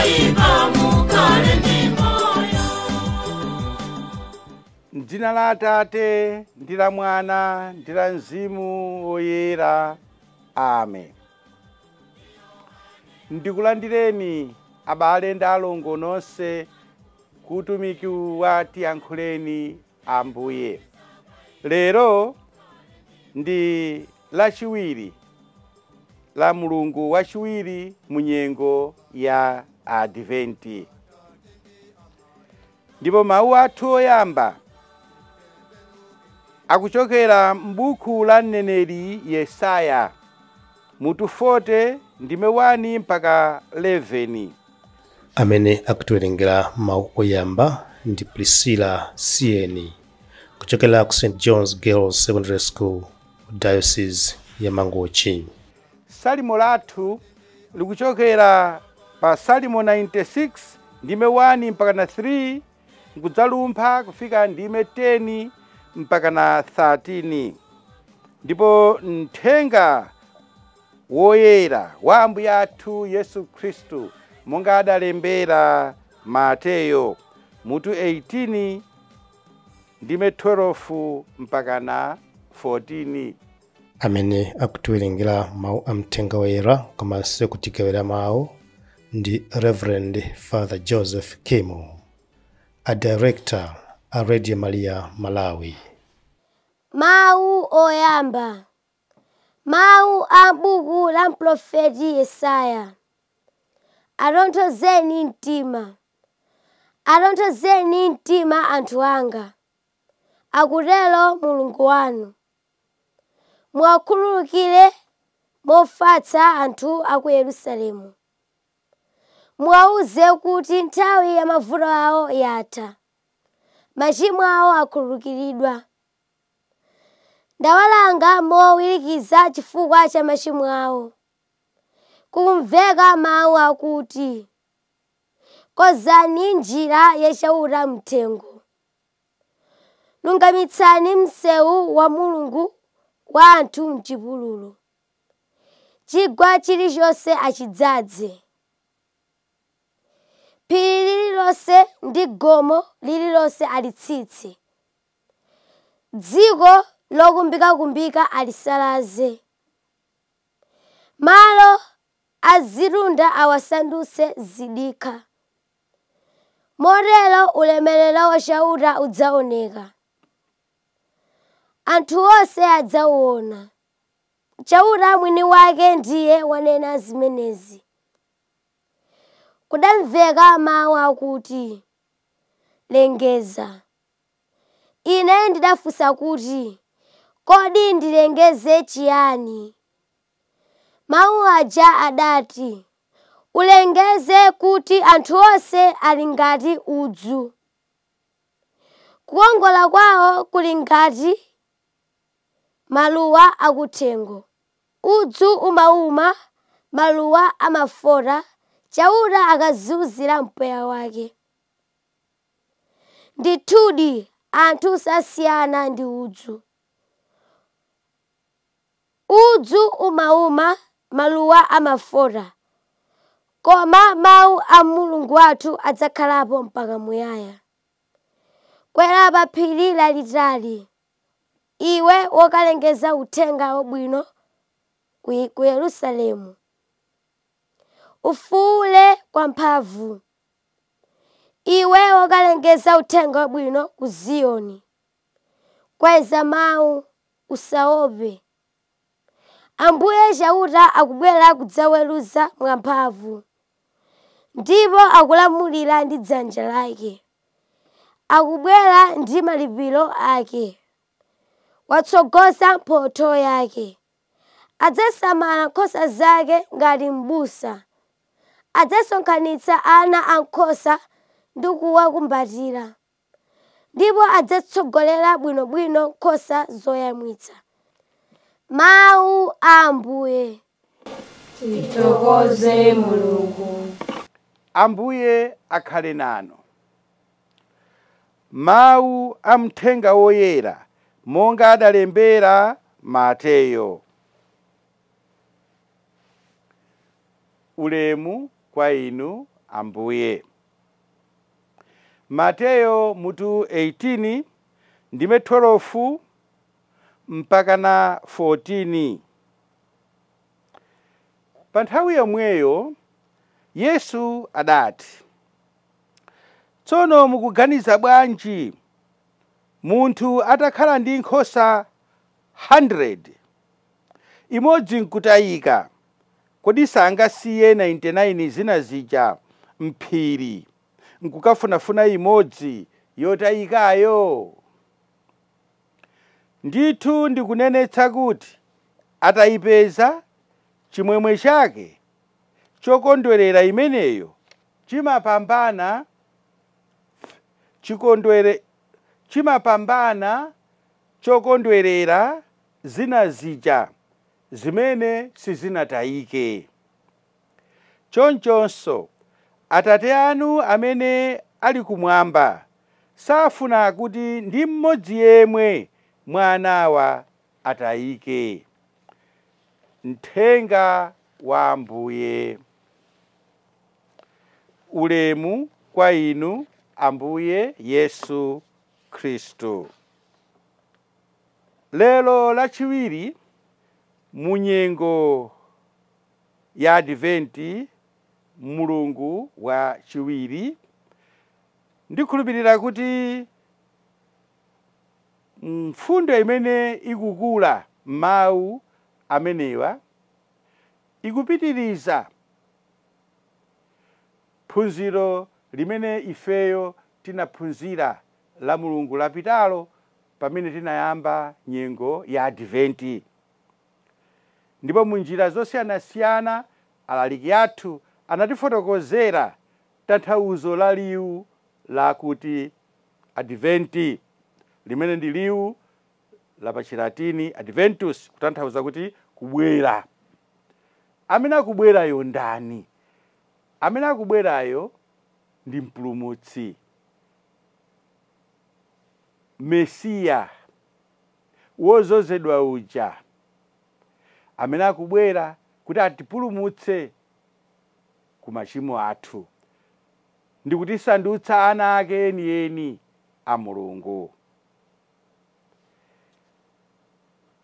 Zoipa mukale ndi moyo. M'dzina la Atate ndi la Mwana ndi la Mzimu Woyera. Amen. Ndikulandireni abale ndi alongo nonse kutumiki wa Tiyankhuleni Ambuye. Lero ndi lachiwiri la Mulungu wachiwiri mu nyengo ya Adventi. Ndipo mawu athu oyamba akuchokera m'buku la mneneri Yesaya mutu 40 ndime 1 mpaka 11. Amene akutiwerengera mawu oyamba ndi Priscilla Sieni kuchokera ku St John's Girls Secondary School, Diocese ya Mangochi. Salimo lathu likuchokera pa Salimo 96 ndime 1 mpaka na 3 nkudzalumpha kufika ndime 10 mpaka na 13. Ndipo mthenga woyera wa Ambuye athu Yesu Khristu monga adalembera Mateyo mutu 18 ndime 12 mpaka na 14. Amene akutiwerengera mawu a mthenga woyera komanso kutigawira mawu ndi Reverend Father Joseph Kimo, a director a Radio Maria Malawi. Mawu oyamba. Mawu a buku la mprofeti Yesaya. Atonthozeni mtima. Atonthozeni mtima anthu anga, akutero Mulungu wanu. Muwakhululukire mofatsa anthu a ku Yerusalemu. Muwawuze kuti nthawi ya mavuto awo yatha, machimo awo akhululukiridwa. Ndawalanga mowirikiza chifukwa cha machimo awo. Kukumveka mawu akuti, konzani njira yachauta mthengo, lungamitsani msewu wa Mulungu wa anthu m'chipululu. Chigwa chilichonse achidzaze, phiri lililonse ndi gomo lililonse alitsitse, dziko lokumbikakumbika alisalaze, malo azitunda awasandutse zidikha. Motero ulemerero wa Chauta udzaoneka, anthu onse adzauona. Chauta mwini wake ndiye wanena zimenezi. Kudamveka mawu akuti, lengeza. Ine ndidafunsa kuti, kodi ndilengeze chiyani? Mawu aja adati, ulengeze kuti anthu onse ali ngati udzu. Kukongola kwawo kuli ngati maluwa akuthengo. Udzu umauma, maluwa amafota, Chauta akazunzira mpweya wake. Ndithudi anthu sasiyana ndi udzu. Udzu umauma, maluwa amafota, koma mawu a Mulungu wathu adzakhalapo mpaka muyaya. Kwera pa phiri lalitali, iwe wokalengeza uthenga wabwino ku Yerusalemu. Ufuwule kwa mphamvu, iwe wokalengeza uthenga wabwino ku Ziyoni. Kweza mawu, usaope. Ambuye Chauta akubwera kudzaweruza mwamphamvu, ndipo akulamulira ndi dzanja lake. Akubwera ndi malipiro ake, watsogoza mphotho yake. Adzasamala nkhosa zake ngati m'busa, adzasonkhanitsa ana ankhosa ndi kuwakumbatira, ndipo adzatsogolera bwinobwino nkhosa zoyamwitsa. Mawu a Ambuye. Tithokoze Mulungu. Ambuye akhale nanu. Mawu a mthenga woyera monga adalembera Mateyo. Ulemu kwa inu Ambuye. Mateyo mutu 18 ndime 12 mpaka na 14. Pa nthawi yomweyo Yesu adati, tsono mukuganiza bwanji munthu atakhala ndi nkhosa 100 imodzi nkutayika, kodi sangasiye 99 zina zija mphiri nkukafunafuna imodzi yotayikayo? Ndithu ndikunenetsa kuti atayipeza, chimwemwe chake chokondwerera imeneyo chimapambana chokondwerera zina zija zimene sizinatayike. Chonchonso Atate anu amene ali kumwamba safuna kuti ndi mmodzi yemwe mwa anawa atayike. Mthenga wa Ambuye. Ulemu kwa inu Ambuye Yesu Khristu. Lero lachiwiri munyengo ya Adventi, mulungu wa chiwiri, ndikhulupirira kuti mfundo imene ikukula mawu amenewa ikupitiriza phunziro limene ifeyo tinaphunzira la mulungu lapitalo pamene tinayamba nyengo ya Adventi. Ndipo munjira zosiyanasiyana alaliki athu anatifotokozera tanthauzo la liwu lakuti Adventi, limene ndi liwu la pachilatini Adventus, kutanthauza kuti kubwera. Amene akubwerayo ndani? Amene akubwerayo ndi Mpulumutsi, Mesiya wozozedwa uja, amene akubwera kuti atipulumutse ku machimo athu ndi kutisandutsa ana ake enieni a Mulungu.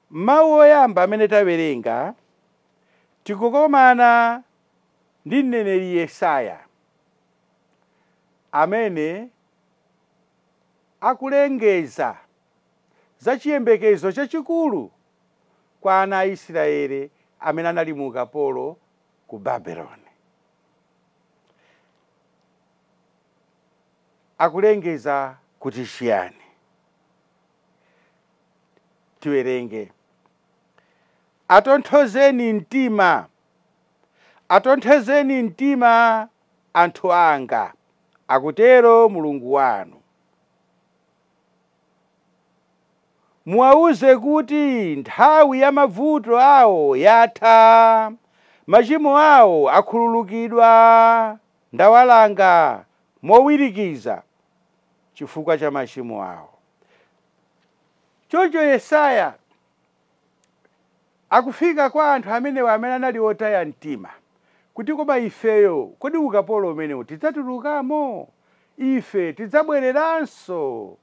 Mawu oyamba amene tawerenga tikukomana ndi mneneri Yesaya amene akulengeza za chiyembekezo chachikulu kwa ana a Israeli amene anali mu ukapolo ku Babeloni. Akulengeza kuti chiyani? Tiwerenge. Atonthozeni mtima, atonthozeni mtima anthu anga, akutero Mulungu wanu. Muwauze kuti nthawi ya mavuto awo yatha, machimo awo akhululukidwa, ndawalanga mowirikiza chifukwa cha machimo awo. Choncho Yesaya akufika kwa anthu amenewa amene anali otaya mtima kuti koma ifeyo, kodi ukapolo umenewu tidzatulukamo? Ife tidzabwereranso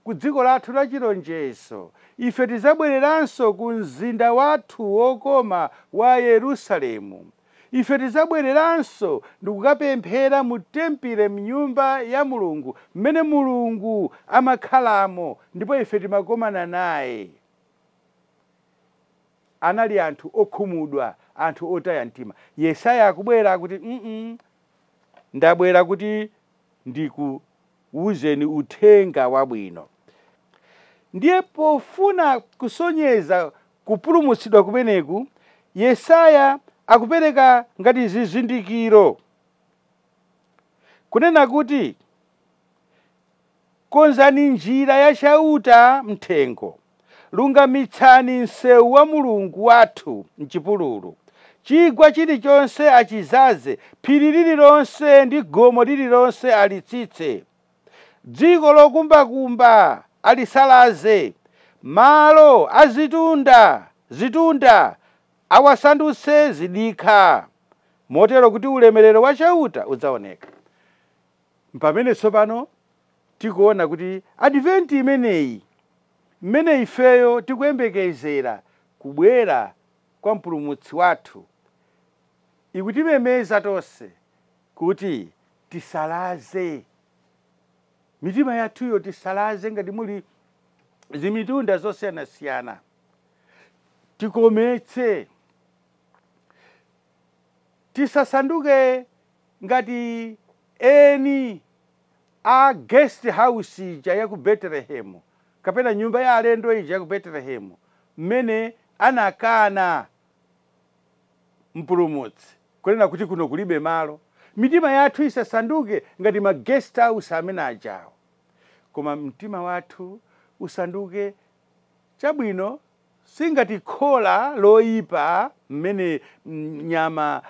ku dziko lathu la chilonjezo, ife tidzabwereranso ku mzinda wathu wokoma wa Yerusalemu, ife tidzabwereranso ndikukapemphera mu tempile mnyumba ya Mulungu mmene Mulungu amakhalamo ndipo ife timakomana naye. Anali anthu okhumudwa, anthu otaya mtima. Yesaya akubwera akuti ndabwera kuti ndikuwuzeni uthenga wabwino. Ndiye pofuna kusonyeza kupulumutsidwa kumeneku, Yesaya akupereka ngati zizindikiro kunena kuti konzani njira ya Chauta mthengo, lungamitsani msewu wa Mulungu wathu mchipululu, chigwa chilichonse achizaze, phiri lililonse ndi gomo lililonse alitsitse, dziko lokumbakumba alisalaze, malo azitunda zitunda awasandutse zidikha, motero kuti ulemerero wa Chauta udzaoneka. Mpamene tsopano tikuona kuti adventi imeneyi, mmene ifeyo tikuyembekezera kubwera kwa mpulumutsi wathu, ikutimemeza tonse kuti tisalaze mitima yathuyo, tisalaze ngati muli zimitunda zosiyanasiyana, tikometse, tisasanduke ngati eni a guest house ija ya ku Betelehemu kapena nyumba ya alendo ija ya ku Betelehemu, mmene anakana mpulumutsi kunena kuti kuno kulibe malo. Mitima yathu isasanduke ngati ma guest house amene ajawo, koma mtima wathu usanduke chabwino, singati khola loyipa mmene nyama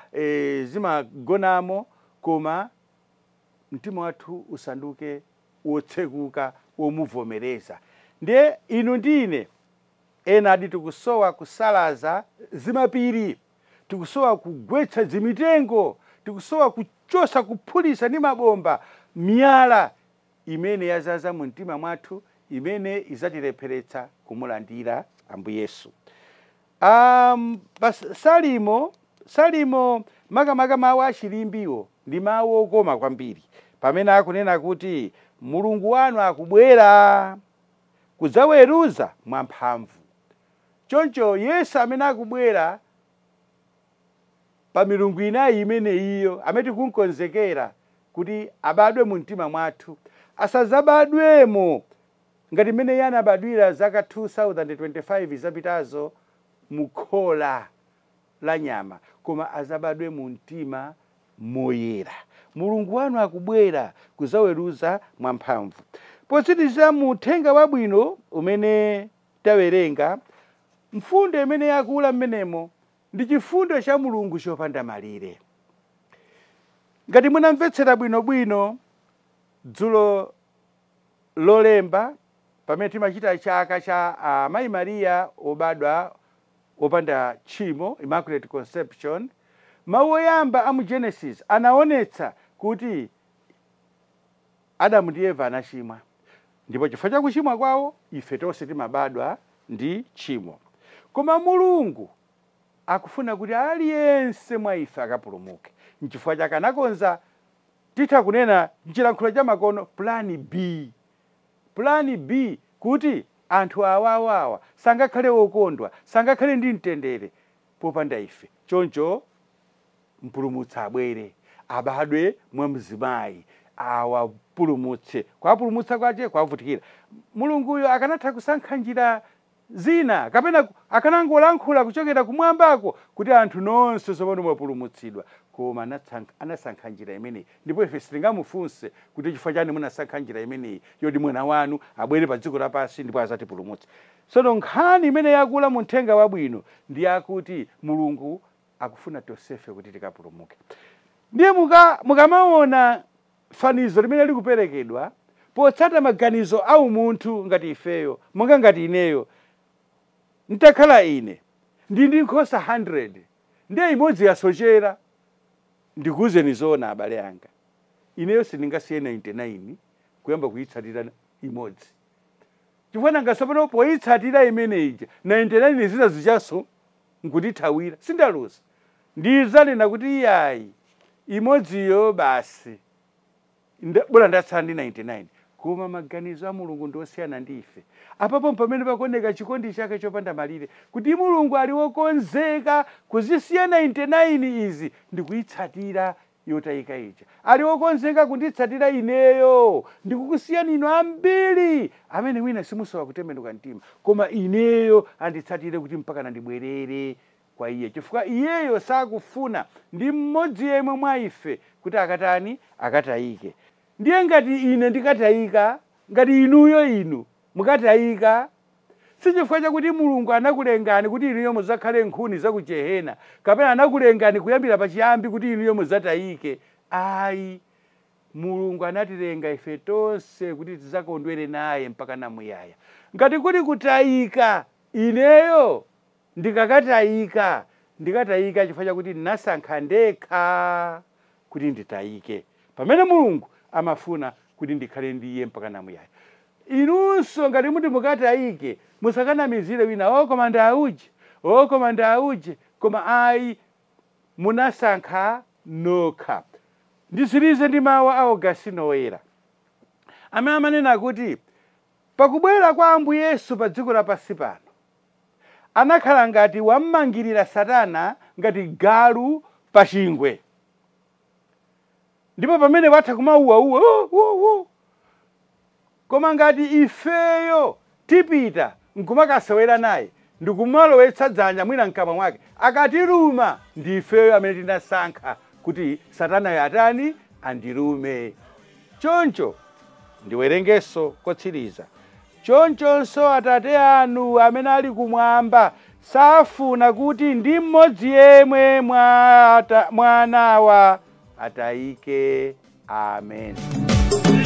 zimagonamo, koma mtima wathu usanduke wotsekuka, womuvomereza. Ndiye inu ndine ena adi tikusowa kusalaza zimapiri, tikusowa kugwetsa zimitengo, tikusowa kuchosa, kuphulitsa ndi mabomba miyala imene yazaza mu mtima mwathu, imene izatilepheretsa kumulandira Ambuye Yesu. Salimo makamaka mawu achilimbiwo ndi mawu okoma kwambiri, pamene akunena kuti Mulungu wanu akubwera kudzaweruza mwamphamvu. Choncho Yesu amene akubwera pa milungu inayi imene iyo amene tikunkonzekera kuti abadwe mu mtima mwathu, asadzabadwemo ngati mmene iye anabadwira zaka 2025 zapitazo mukhola la nyama, koma azabadwe mu mtima moyera. Mulungu wanu akubwera kudzaweruza mwamphamvu. Potsiriza mu uthenga wabwino umene tawerenga, mfundo imene yakula mmenemo ndi chifundo cha Mulungu chopanda malire. Ngati munamvetsera bwinobwino dzulo lolemba, pamene timachita chaka cha Amayi Mariya obadwa opanda tchimo, Immaculate Conception, mawu oyamba a mu Genesis anaonetsa kuti Adamu ndi Eva anachimwa, ndipo chifukwa cha kuchimwa kwawo ife tonse timabadwa ndi tchimo. Koma Mulungu akufuna kuti aliyense mwa ife akapulumuke. Nchifukwa chake anakonza, titha kunena mchilankhulo cha makono, plan B. Plan B kuti anthu awawawa sangakhale okondwa, sangakhale ndi mtendere popanda ife. Choncho mpulumutsi abwere, abadwe mwa mzimayi, awapulumutse. Kwapulumutsa kwache kwavutikira. Mulunguyo akanatha kusankha njira zina, kapena akanangolankhula kuchokera kumwambako kuti anthu nonse tsopano mwapulumutsidwa, koma anasankha njira imeneyi. Ndipo ife sitingamufunse kuti chifukwa chani munasankha njira imeneyi yoti mwana wanu abwere pa dziko lapansi ndipo azatipulumutse. Tsono nkhani imene yakula mu uthenga wabwino ndi yakuti Mulungu akufuna tonsefe kuti tikapulumuke. Ndiye mukamaona fanizo limene likuperekedwa potsata maganizo a umunthu ngati ifeyo, monga ngati ineyo ntakhala ine ndi nkhosa 100, ndiye imodzi yasochera, ndikuwuzeni zoona abale anga, ineyo sindingasiye 99 kuyamba kuyitsatira imodzi, chifukwa nanga tsopano poyitsatira imene ija 99 zina zichaso nkutithawira, sindaluza. Ndizanena kuti iyayi imodziyo basi, bora ndatsala ndi 99. Koma maganizo a Mulungu ndi osiyana ndi ife. Apapo pamene pakuoneka chikondi chake chopanda malire, kuti Mulungu ali wokonzeka kuzisiya 99 izi ndi kuyitsatira yotayika ija. Ali wokonzeka kunditsatira ineyo, ndikukusiyani inu ambiri amene mwina simusowa kutembenuka mtima, koma ineyo anditsatire kuti mpaka nandibwerere kwa iye, chifukwa iyeyo sakufuna ndi mmodzi yemwe mwa ife kuti akatani, akatayike. Ndiye ngati ine ndikatayika, ngati inuyo inu mukatayika, si chifukwa chakuti Mulungu anakulengani kuti inuyo mudzakhale nkhuni za ku Jehena, kapena anakulengani kuyambira pachiyambi kuti inuyo mudzatayike. Ayi, Mulungu anatilenga ife tonse kuti tidzakondwere naye mpaka namuyaya. Ngati kuli kutayika, ineyo ndikakatayika, ndikatayika chifukwa chakuti ndinasankha ndekha kuti nditayike, pamene Mulungu Amafuna kuti ndikhale ndi iye mpaka namuyaya. Inunso ngati muti mukatayike, musakanamizire wina, "O, koma ndauje, o, koma ndauje," koma ayi, munasankha nokha. Ndisirize ndi mawu a Augustino Woyera amene amanena kuti pakubwera kwa Ambuye Yesu pa dziko lapansi pano, anakhala ngati wammangirira Satana ngati galu pa chingwe, ndipo pamene watha kumauwauwa, "Oh, oh, oh." Koma ngati ifeyo tipita nkumakasewera naye ndikumalowetsa dzanja mwina mkamwa mwake, akatiluma ndi ifeyo amene tinasankha kuti Satanayo atani? Andilume. Choncho ndiwerengeso kotsiriza: "Chonchonso Atate anu amene ali kumwamba safuna kuti ndi mmodzi yemwe mwa anawa atayike." Amen.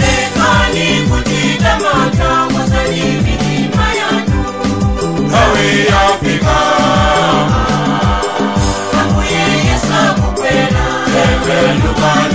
Lekani kuchita mantha, konzani mitima yanu. Nthawi yafika. Ambuye Yesu akubwera. Tembenukani.